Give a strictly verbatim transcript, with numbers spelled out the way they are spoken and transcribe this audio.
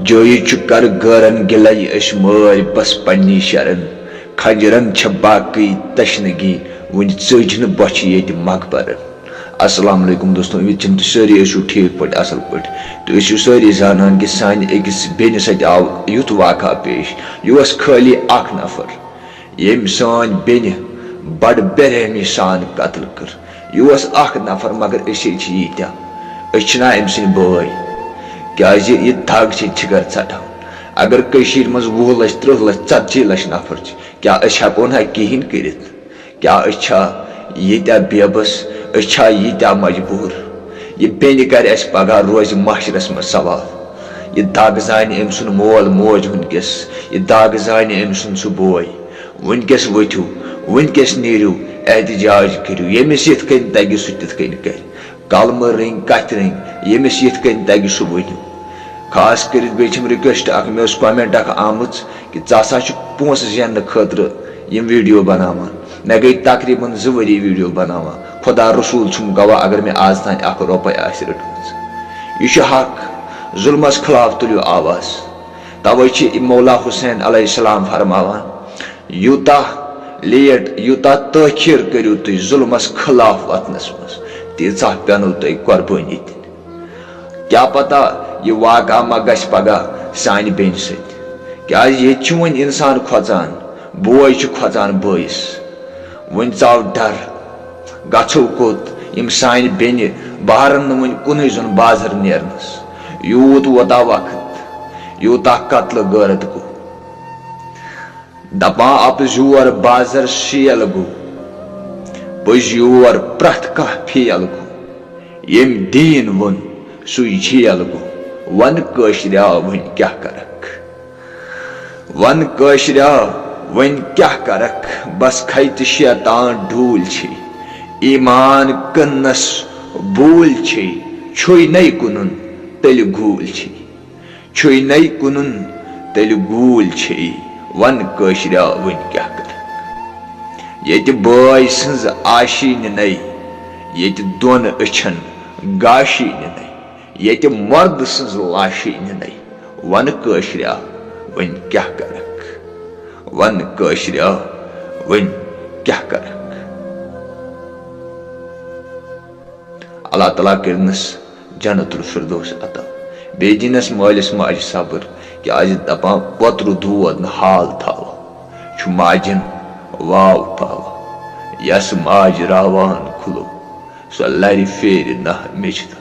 جٲیِز چھُ کر غٲرن گِلَے أسۍ مٲرۍ بس پننی شرن۔ خنجرن چھےٚ باقٕے تشنگی، وُنہِ ژٔج نہٕ بۄچھِ ییٚتہِ مقبرن۔ السلام علیکم دوستو، امید چھم تُہۍ سٲری ٲسِو ٹھیٖک پٲٹھۍ، اصل پٲٹھۍ۔ تُہۍ ٲسِو سٲری زانان کہِ سانہِ أکِس بیٚنہِ سۭتۍ آو یُتھ واقعہ پیش۔ یہِ اوس خٲلی اکھ نفر، ییٚمۍ سٲنۍ بیٚنہِ بڑٕ بے رحمی سان قتل کٔر۔ یہِ اوس اکھ نفر، مگر أسۍ ہے چھِ ییٖتیٛاہ۔ أسۍ چھِنا أمۍ سٕنٛدۍ بٲے؟ کیٛازِ یہِ دگ چھِ جگر ژٹان۔ اگر کٔشیٖرِ منٛز وُہ لچھ، ترٕٛہ لچھ، ژتجی لچھ نفر چھِ، کیٛاہ أسۍ ہٮ۪کو نہ کِہیٖنۍ کٔرِتھ؟ کیٛاہ أسۍ چھا ییٖتیٛاہ بے بس؟ أسۍ چھا ییٖتیٛاہ مجبوٗر؟ یہِ بیٚنہِ کرِ اَسہِ پگاہ، روزِ محشرس منٛز سوال۔ یہِ دگ زانہِ أمۍ سُنٛد مول موج وٕنکیٚس، یہِ دگ زانہِ أمۍ سُنٛد سُہ بوے۔ وٕنکیٚس ؤتھِو، وٕنکیٚس نیٖرِو، احتجاج کٔرِو، ییٚمِس یِتھ کٔنۍ تَگہِ سُہ تِتھ کٔنۍ کَرِ۔ کلمہٕ رٔنگۍ، کَتھِ رٔنگۍ، ییٚمِس یِتھ کٔنۍ تَگہِ سُہ ؤنِو۔ خاص کٔرِتھ بیٚیہِ چھَم request اَکھ، مےٚ ٲس comment اَکھ آمٕژ کہِ ژٕ ہسا چھُکھ پونٛسہٕ زیننہٕ خٲطرٕ یِم video بناوان۔ مےٚ گٔے تقریباً زٕ ؤری video بناوان۔ خدا رسول چھُم گواہ اگر مےٚ آز تام اَکھ رۄپَے آسہِ رٔٹمٕژ۔ یہِ چھُ حق، ظُلمَس خلاف تُلِو آواز۔ توے چھِ مولا حسین علیہ السلام فرماوان، یوٗتاہ late، یوٗتاہ تٲخیر کٔرِو تُہۍ ظُلمَس خلاف وَتھنَس منٛز، تیٖژاہ پٮ۪نَو تۄہہِ قۄربٲنی دِنۍ۔ کیٛاہ پتہ یہِ واقعہ ما گژھِ پگاہ سانہِ بیٚنہِ سۭتۍ، کیٛازِ ییٚتہِ چھُ وۄنۍ اِنسان کھۄژان، بوے چھُ کھۄژان بٲیِس۔ وۄنۍ ژاو ڈر، گژھو کوٚت؟ یِم سانہِ بیٚنہِ بہرن نہٕ وۄنۍ کُنُے زوٚن بازر نیرنس۔ یوٗت ووتا وقت، یوٗتاہ قتلہٕ غٲرت گوٚو۔ دپان اپز یور بازر شیل گوٚو، پٔزۍ یور پرٛٮ۪تھ کانٛہہ فیل گوٚو۔ ییٚمۍ دیٖن ووٚن سُے جیل گوٚو۔ ون کٲشریا وۄنۍ کیٛاہ کرکھ؟ ون کٲشریا، وۄنۍ کیٛاہ کرکھ؟ بس کھے تہٕ شیطان ڈوٗلۍ چھے۔ ایمان کٕننس بوٗلۍ چھے۔ چھُے نے کٕنُن تیٚلہِ گوٗلۍ چھے۔ چھُے نے کٕنُن تیٚلہِ گوٗلۍ چھے۔ ون کٲشریا، وۄنۍ کیٛاہ کرکھ؟ ییٚتہِ بٲے سٕنٛز آشی نِنے، ییٚتہِ دۄن أچھن گاشی نِنے۔ ییٚتہِ مردٕ سٕنٛز لاشی نِنے۔ ون کٲشریا، وۄنۍ کیٛاہ کرکھ؟ ون کٲشریا، وۄنۍ کیٛاہ کرکھ؟ اللہ تعالیٰ کٔرنَس جنت الفردوس عطا۔ بیٚیہِ دِنَس مٲلِس ماجہِ صبر، کیٛازِ دپان پوترٕ دود نہٕ حال تھاوان۔ چھُ ماجن واو پاوان، یس ماجہِ راوان کھُلو۔ سۄ لرِ پھیرِ نہ مےٚ چھِ تہ